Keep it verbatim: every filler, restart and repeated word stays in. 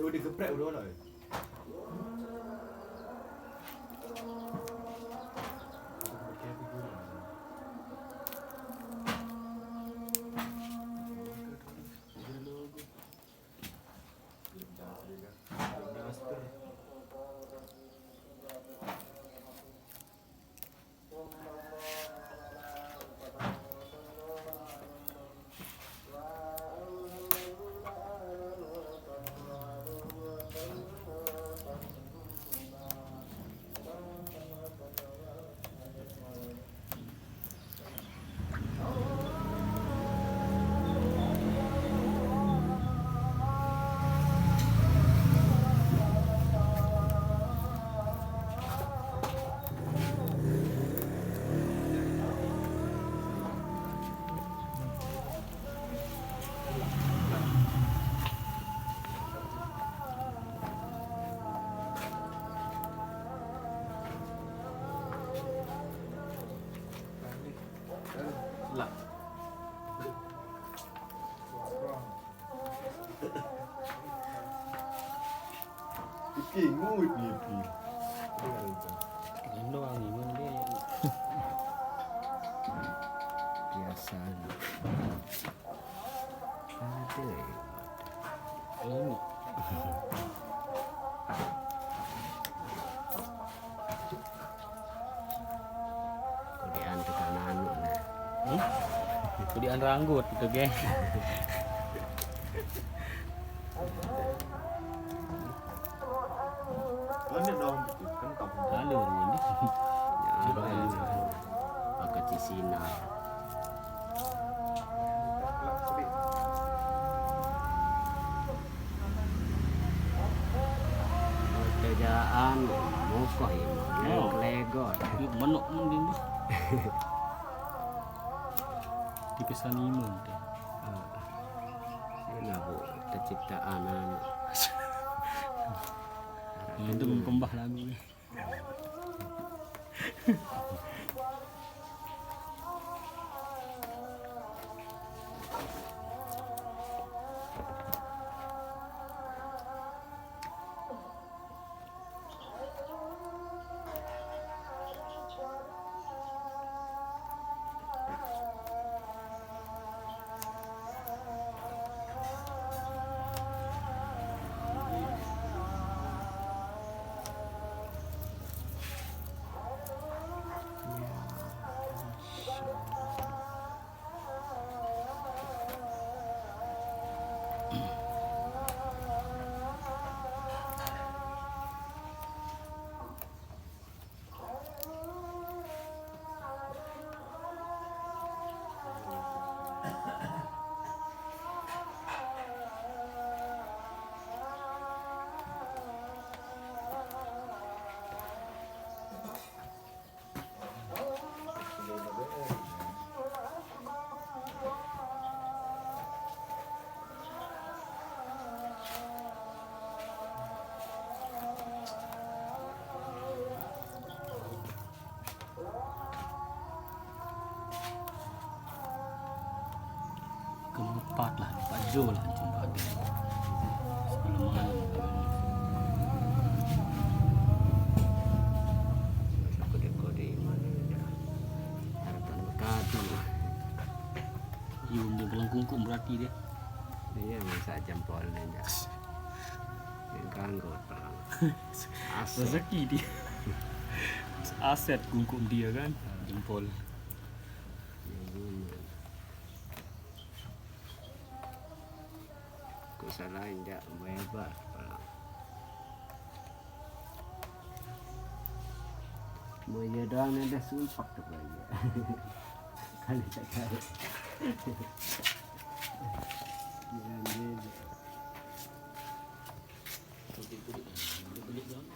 Digeprek udah lah. Lah. Iki nguit ngipi. Ini doang ini dia. Biasa. Aduh. Ini. Kudian tukang anu nah. Hmm? Kudian ranggut itu, geng. Ini dong, kan kampung. Lalu ini. Ya, pakai cisina. Kerjaan mokoh ini. Oh. Kelegot. Yuk, menuk mending, Bos. Tipisan imam deh. Ini, Bu, terciptaan anu. Nah, itu kembah lagu. Keempat lah, empat jo lah jumpa dia. Sebelum malam. Kode-kode mana ya? Harapan berkati. Iya, dia pulang kungkung berarti dia. Iya, masa jempol dia. Yang kanggo perang. Aset. Rezeki dia. Aset kungkung dia kan, jempol. Ya, bener. Kok salah injak lebar perang. Mau iya doang ada sumpah tuh aja. Kali tak tahu. Jangan beda. Kulit-kulit, kulit-kulit doang.